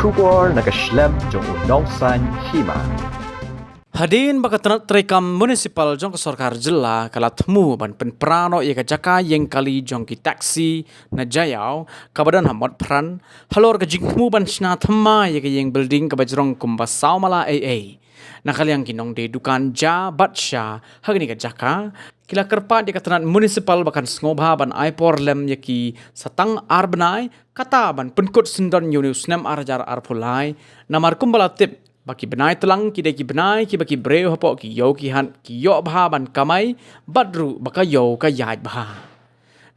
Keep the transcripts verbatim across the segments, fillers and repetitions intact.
Khubor na ka shlem jong u Nongsaiñ Hima. Hadien ba ka tnat treikam municipal jong ka sorkar jylla ka la thmu ban pynpra noh ïa ka jaka ïeng kali jong ki taxi na Jaïaw kaba don ha Motphran, halor ka jingthmu ban shna thymmai ïa ka ïeng building kaba jrong kumba saw mala ei ei. Na ka liang ki nongdie dukan ja bad sha ha kane ka jaka ki la kyrpad ïa ka tnat municipal ba kan sngewbha ban ai por lem ïa ki sa tang ar bnai, kata ban pynkut syndon ïa une u snem ar hajar arphew lai, namar kumba la tip ba ki bnai tlang ki dei ki bnai kiba ki briew hapoh ki ïew ki hat ki ïoh bha ban kamai, bad ruh ba ka ïew ka ïaid bha.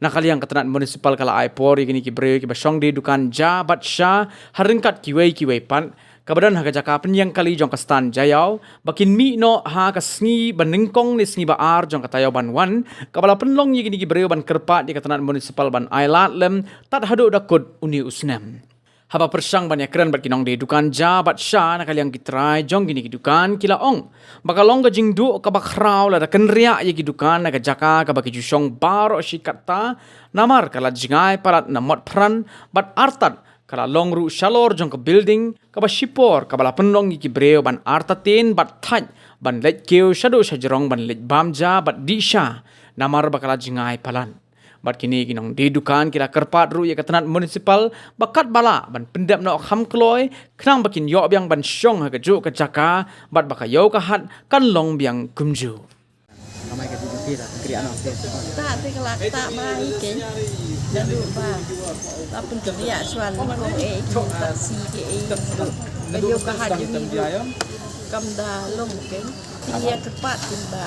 Na ka liang ka tnat municipal ka la ai por ïa kine ki briew kiba shong die dukan ja bad sha ha ryngkat kiwei kiwei pat, kaba don ha ka jaka pynïeng kali jong ka stand Jaïaw, ba kin mih noh ha ka sngi ba nyngkong ne sngi ba ar jong ka taïew ban wan, kaba la pynlong ïa kine ki briew ban kyrpad ïa ka tnat municipal ban ai lad lem tad haduh da kut une u snem. Haba pyrshang ban ïakren bad ki nongdie dukan ja bad sha na ka liang ki trai jong kine ki dukan ki la ong ba ka long ka jingduh kaba khraw lada kynriah ïa ki dukan na ka jaka kaba ki ju shong baroh shi katta, namar ka la jngai palat na Motphran bad artat ka la long ruh shalor jong ka building kaba shipor kaba la pynlong ïa ki briew ban artatien bad thait ban leit kiew shaduh shajrong ban leit bam ja bad dih sha, namar ba ka la jngai palat. Bad kine ki nongdie dukan ki la kyrpad ruh ïa ka tnat municipal ba katba lah ban pyndep noh kham kloi, khnang ba kin ïoh biang ban shong ha kajuh ka jaka bad ba ka ïew ka hat kan long biang kumjuh. Kamai ka jingpira kriah noh te. Ta te ka la ta mai ke. Lalu ba la pynkriah shuwa kong e ki taxi ke e. Ka ïew ka hat jong ngi kam da long ke. Ïa kyrpad kin ba.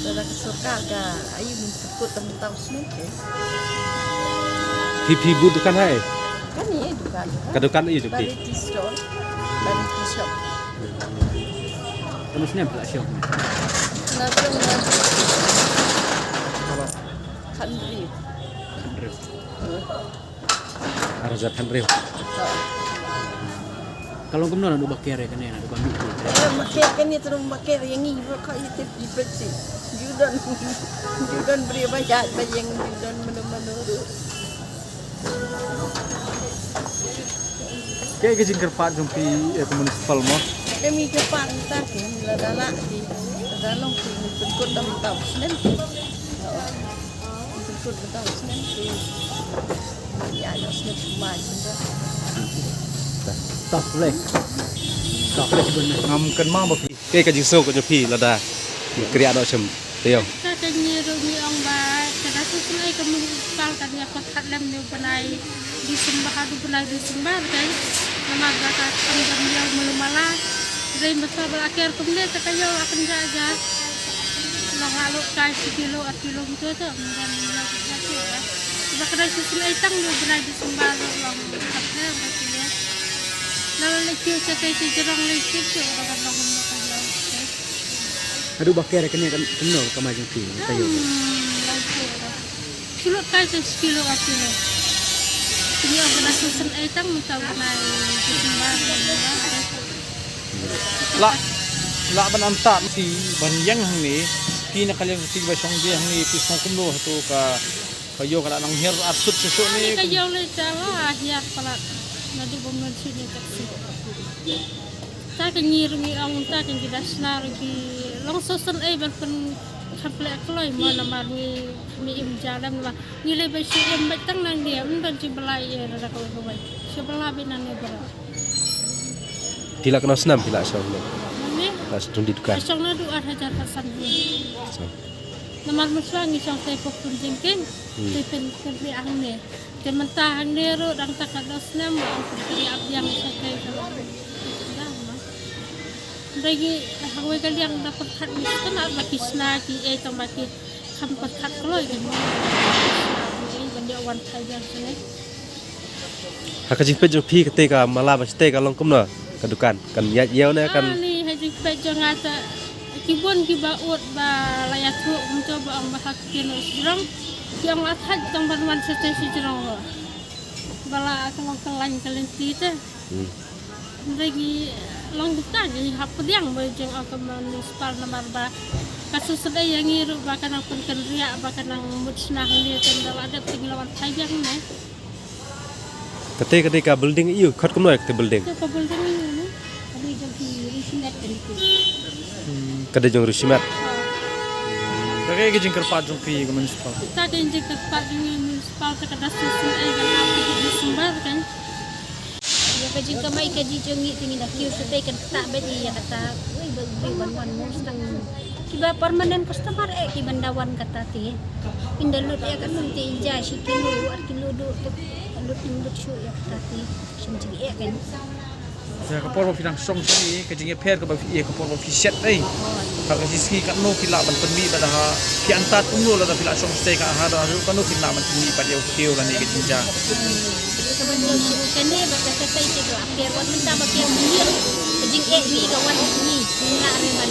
Lada ka sorkar ka ayu min pynkut tang tau snem ke. Phi phi bu dukan hai. Kane dukan. Ka dukan ayu jong phi. Variety store. Variety shop. Kamu snem pula shop. Na jong na. Khandri. Khandri. Ar hajar khandri. Ka long kumno naduh ba ker ïa kane, naduh ba mih ïa kane? Eh, ba ker kane, terus ba ker ïa ngi ruh ka ïa tip ïa peit sih. Ju don, ju don briew ba ïaid ba ïeng, ju don mano mano ruh. Kaei ka jingkyrpad jong phi ïa ka municipal mo? Kami kyrpad mynta ki, lada lah ki, lada long ki, pynkut da mynta u snem ki. Pynkut mynta u snem ki. Ïa, ïa u snem kumne. Tough play. Tough play. Ngam kynmaw ba phi. Kaei ka jingsngew ka jong phi lada kriah noh shem taïew? Ka, ka ngi ruh ngi ong ba ka da shu sngewsih ka municipal kan ïa pyrkhat lem ne u bnai December haduh bnai December kan. Namar ba ka kham don ïew malu mala. Dei masa ba la ker kumne te ka ïew la kynjah ja. Long la lut kai shi kilo ar kilo mito te. Ngan ïa ka te ba ka da shu sngewsih tang ne u bnai December ruh long ka te ba kilo. Na la leit kiew sha te shi jrong leit kiew sha ba ka long kumno ka ïew. Haduh ba ker kane kan kumno ka mai jong phi ka ïew. Hmm, lai phew. Shu lut kai sa shi kilo ar kilo. Kine ong ba na shu sngewsih tang mynta u bnai December. Lah, lah ban antad phi ban ïeng hangne. Phi na ka liang phi ba shong die hangne phi sngew kumno hato ka Ka ïew ka la nang hiar arsut shuh shuh ne. Ka ïew le jala hiar palat. Naduh ba mynta shu ne taxi. Ta ka ngi ruh ngi ong ta ka ngi da shna ruh ki long sngewsih ei ban pynkham pynleh kloi mo namar ngi, ngi im ja lem namar ngi leh ba shu im beit tang nangne ym don jingbylla ei na da kawei kawei. Shu bylla beit nangne baroh. Phi la kano snam phi la shong ne? Nangne? La shong di dukan. Shong naduh ar hajar khatsan hi. Shong. Namar mynshwa ngi shong te pok pynjingkeng. Hmm. Te pyn, pynriah hangne. Te mynta hangne ruh dang ta ka dos snem ba ong pynriah biang sha te ka long. Dah ma. Hynrei ngi hangwei ka liang da pyrkhat ngi sngewtynnat ba ki shna ki ei tang ba ki kham pyrkhat kloi ki mo. Ki shna ki ei ban ïoh wan phai biang sha ngi. Ha ka jingpeit jong phi kata ka mala ba shatei ka long kumno ka dukan kan ïaid ïew ne kan. Ani ha jingpeit jong nga ta ki bun kiba ud ba la ïathuh kumto ba ong ba ha ktien u sdrong ki ong la thait tang ban wan shatei sdrong ba la ka long ka lain ka lynti te. Hmm. Hynrei ngi long kita ngi hap pdiang ba jong ka municipal namar ba ka shu sdei ïa ngi ruh ba ka nang pynkynriah ba ka nang mut shna hangne te da la dep te ngi la wan thait ïa hangne. Kata ka dei ka building ïa u, khot kumno ïa kata building? Kata ka building ïa u, ka dei jong ki Rishi Met kane ki. Hmm, ka dei jong Rishi Met. Kata ka jingkyrpad jong phi ka municipal. Kata ka jingkyrpad jong ngi municipal, ta ka da shisien ai ka la phi December kan. Ïa ka jingkamai ka jingïeit jong ngi te ngi da kiew shatei kan, kata bad ïa kata. Wei ba, wei ban wan mos tang kiba permanent customer eh kiban da wan kata te. Kin da lut ïa ka num te ïa shi kilo ar kilo duh te. Lut lut lut shu ïa kata te. Shem jingeh kan. Ïa ka por ba phi dang shong shane, ka jingïapher kaba phi ïa ka por ba phi shet ei. Ha ka jingsngi katno phi lah ban pynmih bad ha phi antad kumno lada phi lah shong shatei ka ha da ruh katno phi lah ban pynmih bad ïa u kiew lane ka jingjia. Ka ban ïa u kane ba ka shatei te ka la pher wat mynta ba phi ïa u ka jingeh ngi ka wan ngi ngi la re ban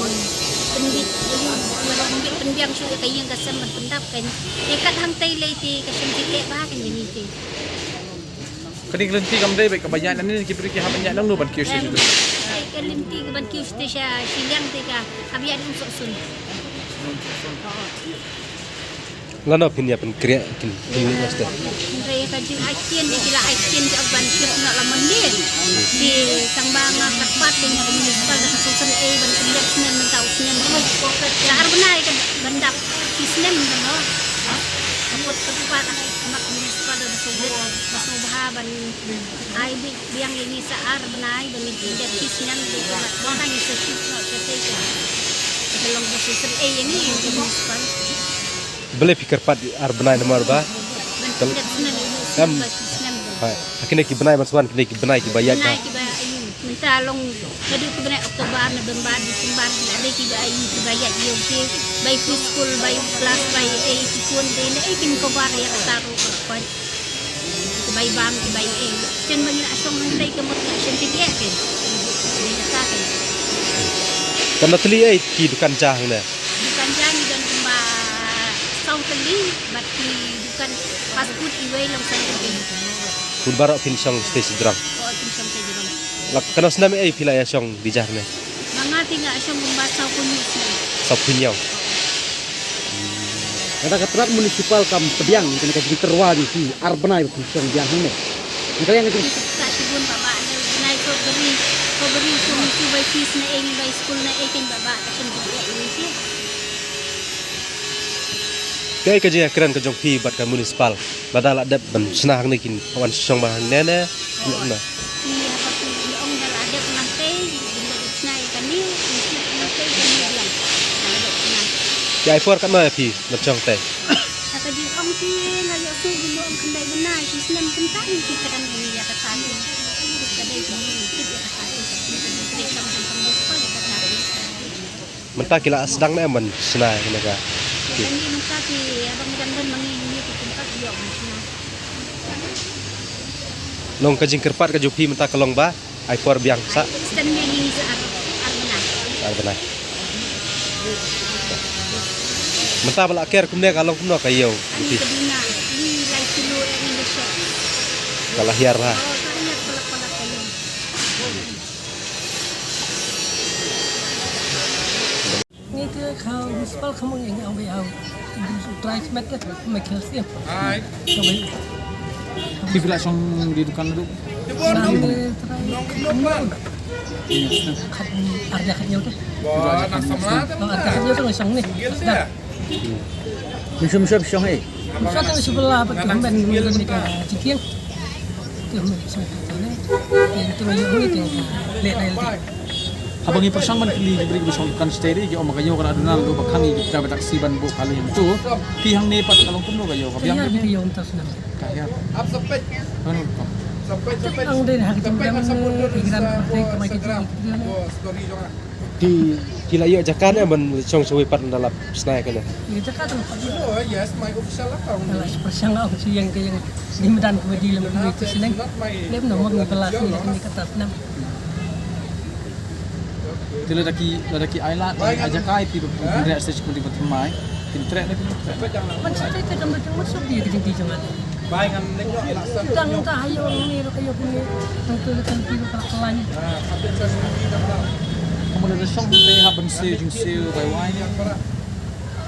pynbit ïa u ban pynbiang shu ïa ka ïing ka sem ban pyndap kan. Ïa kat hangtei lei te ka shem jingeh ba kan ïa ngi te. Kane ka lynti kam dei bad kaba ïaid nangne ki briew ki hap ban ïaid nangno ban kiew sha shatei. Ka lynti ka ban kiew shatei sha shiliang te ka hap ïaid nang sohsun. Lano phin ïa pynkhreh kin kin leit na shatei. Hynrei ka jing ai ktien ki la ai ktien ki ban kiew na la mynnin. Ki tang ba nga kyrpad ïa ka municipal da ka sohsun ei ban kiew snem mynta u snem. Sa ar bnai ka ban dap ki snem ban no. Ka mut ka kyrpad ka mat municipal da sohsun ba sohsun ba ban ai bi biang ïa ngi sa ar bnai ba ngi dep shift snem dei ka mat ba ngi sa shift noh shatei ka. Ka long ba shisien ei ïa ngi ïa ngi municipal. Balei phi kyrpad ar bnai namar ba ban dep snem ïa ngi em. Ba shift snem ba. Ha, ha kine ki bnai ban swan kine ki bnai kiba ïaid ba. Bnai kiba ïaid mynta long naduh ki bnai October, November, December, na dei kiba ïaid kiba ïaid ïa ki bai preschool bai class bai ei ki kun dei na ei kin cover ïa ka taru ka. Ki bai bam ki bai ei. Chen ba ngi la shong hangtei ka mut ngi la shong ki eh ke. Ni kata ke. Kan da tli ei ki dukan ja hangne. Dukan ja ngi don kumba saw tylli bad ki dukan fast food iwei long saw tylli. Pun baroh phin shong shatei shajrong. Oh, phin shong shatei shajrong. Lak kano snem ei phi la ïa shong di ja hangne. Ma nga te nga shong kumba saw phew hynñiew snem. Saw phew hynñiew. Lada ka tnat municipal kam pdiang kane ka jingtyrwa jong phi ar bnai ba phi shong biang hangne. Nga kylliang ka jing. Ka shibun ba ba ne bnai ko bri ko bri ko mi tu bai fees na ei bai school na ei ken ba ba ka shen bri ei ni ki. Kaei ka jingïakren ka jong phi bad ka municipal? Lada la dep ban shna hangne kin wan shong ba hangne ne? Ïa, na. Ïa, haba phi ong da la dep nangtei, kin da dep shna ïa kane, kin shna nangtei kane biang. Da la dep shna. Ki ai por katno ïa phi ban shong tei? Sa ka jingong phi nga ïoh shu kin ong khyndai bnai, shi snem kumta ïa ki kren ïa kata ki. Ka dei ki ong tip ïa kata ki. Ka dei ki ong tip ïa kata ki. Mynta ki la sdang ne em ban shna kane ka? Kane mynta ki, haba ngi dang don ma ngi, ngi ki kumta ki ïoh ban shna. Long ka jingkyrpad ka jong phi mynta ka long ba ai por biang sa? Extend ne ngi sa ar, ar bnai. Ar bnai. Mynta ba la ker kumne ka long kumno ka ïew? Ani phi ka duna, ni lai kilo eh ni le shek. Ka la hiar ha. Oh, ka hiar pala pala ka ïew. Ngi te ka municipal ka mong ïa ngi ong ba ïa u trai smet te me khel siem. Ai. Ka bai. Ki phi la shong di dukan ruh. Nang de trai. Khat ar ja khat ïew te. Nang ar ja khat ïew te ngi shong ni. Dah. Mynshuwa mynshuwa phi shong ei? Mynshuwa te mynshuwa phi la pat ki hynmen ki hynmen ki ka jingkieng. Ki hynmen ki shong ki hynmen. Ki hynmen ki hynmen ki hynmen. Haba ngi pyrshang ban kylli ki briew kiba shong dukan shatei ki ong ba ka ïew ka la duna naduh ba khang ïa ki driver taxi ban buh kali hangto. Phi hangne pat ka long kumno ka ïew ka biang? Ka ïew mynta snem. Ka ïew. Ka long kumno? Te ang dei ha ka jingbiang ne ki gram ka kamai ka jingkieng. Ki, ki la ïoh jaka ne ban shong shawei pat ynda la shna ïa kane? Ïoh jaka te la pat ïoh. Yes, my official account. Te la pyrshang ong shu ïeng ka ïeng ni madan ka ba dei lem ka ba ïoh tu shnong. Lem no mong ni ba la shu ïeng ni ka ta shnong. Te lada ki, lada ki ai lad, ai jaka ïa phi ba phin reh stage committee ba thymmai. Phin treh ne phin treh? Ban shu treh te kam da jingmut shuh ïa ka jingdie jong nga. Tang ka ha ïoh ngi ruh ka ïoh ngi. Tang tu ka tang tu ka la ka lain. Ka mut da shong te hap ban siew jingsiew bai wai ne.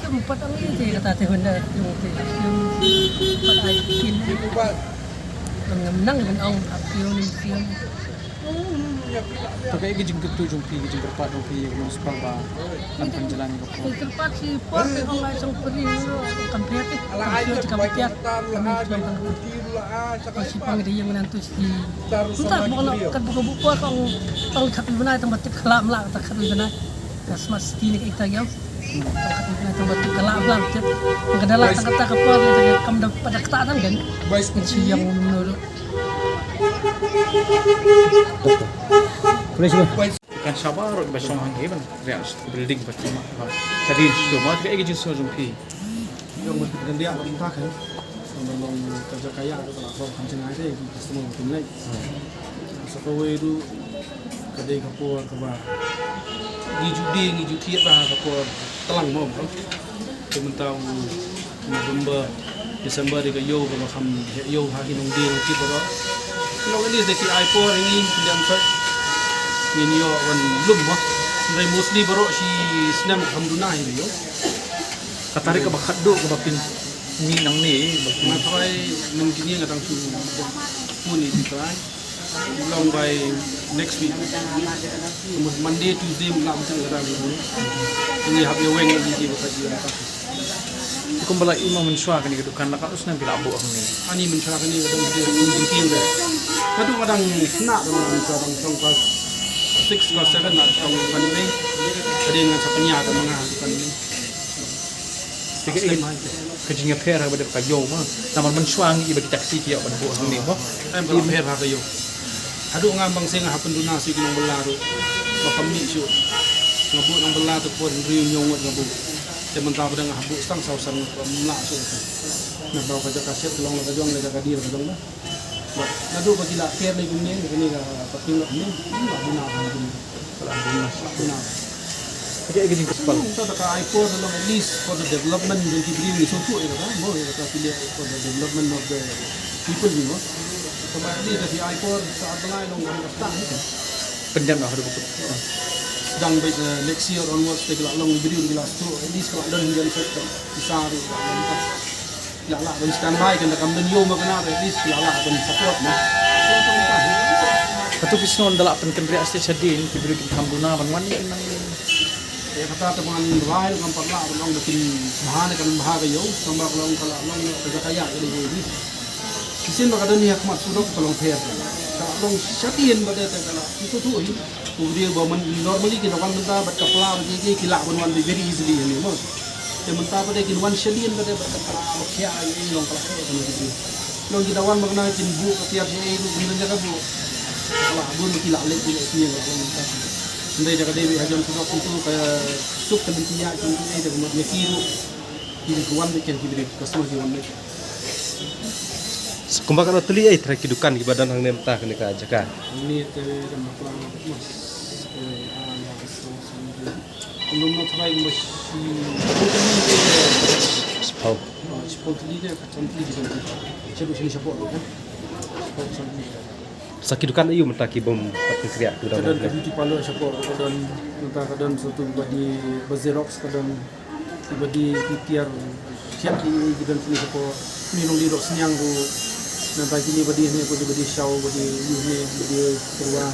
Ka mut pat ang ngi te kata te hynda jong te. Pat ai kin. Ngam nang ban ong ap ïa u ning siang. To kaei ka jingkyntu jong phi, ka jingkyrpad jong phi ïa ka municipal ba kan pynjlan ïa ka por? Jingkyrpad shi por te ong ai song peri ro kam phet te kam phet kam phet kam phet. Ong shi pang de ïa ngan tu shi. Nta bok no kat bok bok por ong ong khat u bnai tang ba tip khlem lah ta khat u bnai. Ka smart city ni ka ita ïa. Tang ba tip khlem lah tip. Ka da lah tang kata ka por ni kam da pada kata tang kan. Kan shi ïa ngan. Kan shabar ba shong hangne ban ria building ba ki ma ba. Tadi shu ma ka egi jin so jong phi. Ïa ma kan dia ba ka kan. Ban long ka jaka ïa ka la ko kan jngai te ki customer kin lai. Sa kawei ruh ka dei ka por kaba ngi ju dei ngi ju thied ba ka por tlang mo. Te mynta u November, December dei ka ïew kaba kham heh ïew ha ki nongdie nongthied baroh. Long at least da ki ai por ïa ngi, pyndiang sait. Ngin ïoh ban lum mo. Hynrei mostly baroh shi snem kham duna hi ïew. Ka tarik kaba khatduh kaba pynmih nangne ba pyn- Nga try mynta kine nga dang shu pun ïa ki try. Long by next week. Monday, Tuesday, mynta mynta ka dang ni. Ngi hap ïa weng ngi ki ba ka ji. Kumba la i ma mynshuwa kane ka dukan la katno snem phi la buh hangne? Ani mynshuwa kane ka dang ni jingkieng de. Ka dang dang sna dang dang dang song class six class seven la dang kan ni. Ka dang ngan sa pynïa ka manga kan ni. Te ka, ka jingïapher ha ba dep ka ïew ma. Namar mynshuwa ngi iba ki taxi ki ïoh ban buh hangne mo. Em ba la pher ha ka ïew. Haduh nga bang seng ha pynduna sha ki nongbylla ruh. Ba kam mih shuh. Nga buh nongbylla te por hynriew hynñiew ngut nga buh. Te mynta ba dang nga buh tang saw san ngut ba mlah shuh. Nga baw ka jaka shet ka long la ka jong la jaka dil ka jong ba. Naduh ba ki la ker ne kumne, kane ka pating la kumne, la buna ha kumne. La buna, la buna. Ka jingkyrpad. Ka ai por long at least for the development jong ki briew ngi sngewthuh ïa kata, mo ïa kata ki leh for the development of the people, you know. Ka at least ka ai por ka bnai long ka stang. Pyndiang noh ruh. Dang bad, eh, next year onwards te ki la long briew ki la sngewthuh, at least ka la don hi jan set ka isa ruh ka la long. La lah ban standby kan da kam don ïew ma kane at least la lah ban support mo. Kato ki sngon da lah pynkynriah sha shadien ki briew kin kham duna ban wan ïa nang. Ïa kata te ban rai ngam pat lah ban ong ba kin bha ne kan bha ka ïew tang ba ka long ka la long ka jaka ïa ka dei ïew. Shisien ba ka don ïa khmat surok ka long pher ka la long shadien ba dei te ka la ki tu tu hi. Ku dei ba man normally ki da wan mynta bad ka pla ba ki ki lah ban wan very easily ni mo. Te mynta ba dei kin wan shadien ba dei ba ka pla ba khia ai long ka la khia ka ni. Long ki da wan ba na kin bu ka tiar ni ai ru kin da ka bu. Ka la bu ki la le ki le ki ni long mynta. Ndai da ka dei ha jon surok tu ka suk ka lynti ïa ki ni da ka mo ïa ki ru. Ki wan da kin ki dei customer ki wan da. Kumba ka la tylli ai trai ki dukan kiba don hangne mynta kane ka jaka. Ni te da ma pla mas. Kum nong nong tharai ba shi. Spau. Spau tli de ka cham tli de. Chebu sini support kan. Spau cham tli. Sa ki dukan ayu mynta ki bom pat ki kriak tu. Ka don ka beauty parlor support ka don mynta ka don satu badi ba Xerox ka don badi ki tiar. Siap ki, ki don sini ko ni nong di dok sniang ko. Nampai kini badi ni ko di badi shaw badi yu ni badi kerwa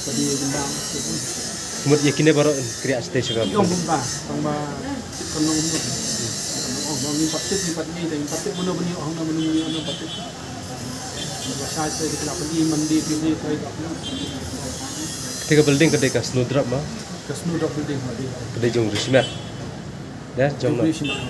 badi jembang. Mut ya kini baru kriak stage ka. Yong bumba tang ba kan nong ni. Oh nong ni patit ni pat ni dai patit mano bani oh na mano ni na patit. Ba sai sai kita bani mandi bini kai ka. Kata ka building ka dei ka Snowdrop ma. Ka Snowdrop building ma dei. Ka dei jong Rishmat. Ya jong ma. Rishmat.